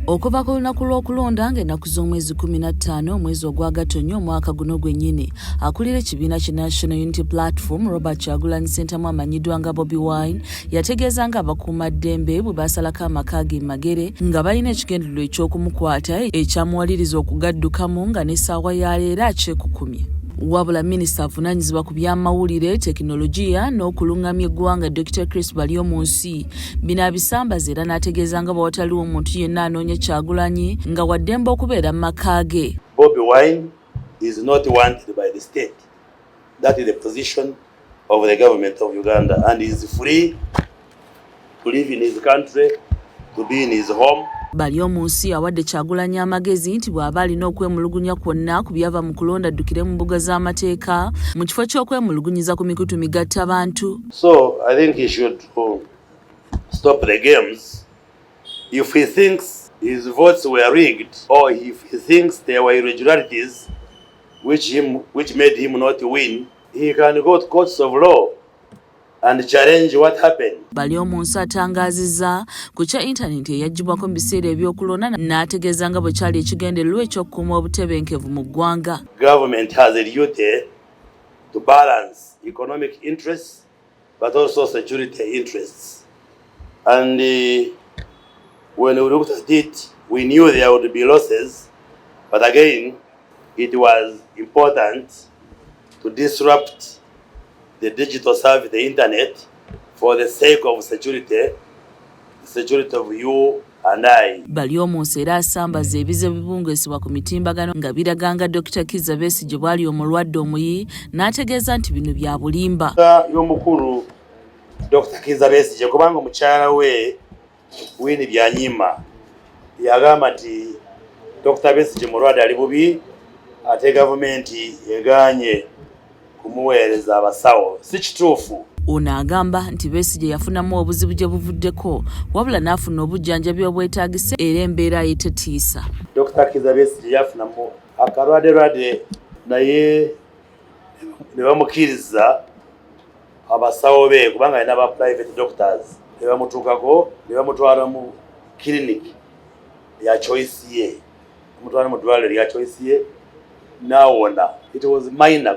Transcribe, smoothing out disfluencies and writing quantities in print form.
Okuva ku lunaku lw'okulonda ng'ennaku z'omwezi 15 omwezi ogwa Gatonnya omwaka guno gwennyini, akulira ekibiina ki National Unity Platform Robert Kyagulanyi Ssentamu amanyiddwa nga Bobi Wine yategeeza nga abakuumaddembe bwe baasalako amaka ge Magere nga balina ekigendererwa eky'okumukwata ekyamuwaliriza okugaddukamu nga n'essaawa ya leero akyekukumye. Wabula minisita avunaanyizibwa ku by'amawulire, tekinologiya n'okulungamya eggwanga Dokita Chris Baryomunsi bino abisambaza era n'ategeeza nga bwewataliwo omuntu yenna anoonya Kyagulanyi nga waddembe okubeera mu maka ge. Bobi Wine is not wanted by the state. That is the position of the government of Uganda and is free to live in his country, to be in his home. Baryomunsi awadde Kyagulanyi amagezi nti bw'aba alina okwemulugunya kwonna ku byava mu kulonda addukire mu mbuga z'amateeka mu kifo ky'okwemulugunyiza ku mikutu migattabantu. So I think he should stop the games. If he thinks his votes were rigged or if he thinks there were irregularities which made him not win, he can go to courts of law and challenge what happened. Baryomunsi atangaazizza ku kya intaneti eyaggyibwako mu biseera ebyokulonda n'ategeeza nga bwe kyali ekigendererwa eky'okukuuma obutebenkevu mu ggwanga. Government has a duty to balance economic interests but also security interests. And when we looked at it, we knew there would be losses, but again, it was important to disrupt the digital service, the internet, for the sake of security, the security of you and I. Baryomunsi era asambaza ebizibu bibungeesebwa ku mitimbagano nga biraga nga Dr. Kizza Besigye bw'ali omulwadde omuyi n'ategeeza nti bino bya bulimba. Y'omukulu Dr. Kizza Besigye, kubanga omukyala we Winnie Byanyima yagamba nti Dr. Besigye mulwadde, ali bubi, ate gavumenti egaanye kumuweereza abasawo. Si kituufu. Ono agamba nti Besigye yafunamu obuzibu gye buvuddeko, wabula n'afuna obujjanjabi obwetaagisa era embeera ye tetiisa. Dr. Kizza Besigye yafunamu akalwadde lwadde, naye ne bamukkiriza abasawo be, kubanga alina ba private doctors, ne bamutuukako ne bamutwala mu clinic ya choice ye, bamutwala mu ddwaliro lya choice ye, n'awona. It was minor.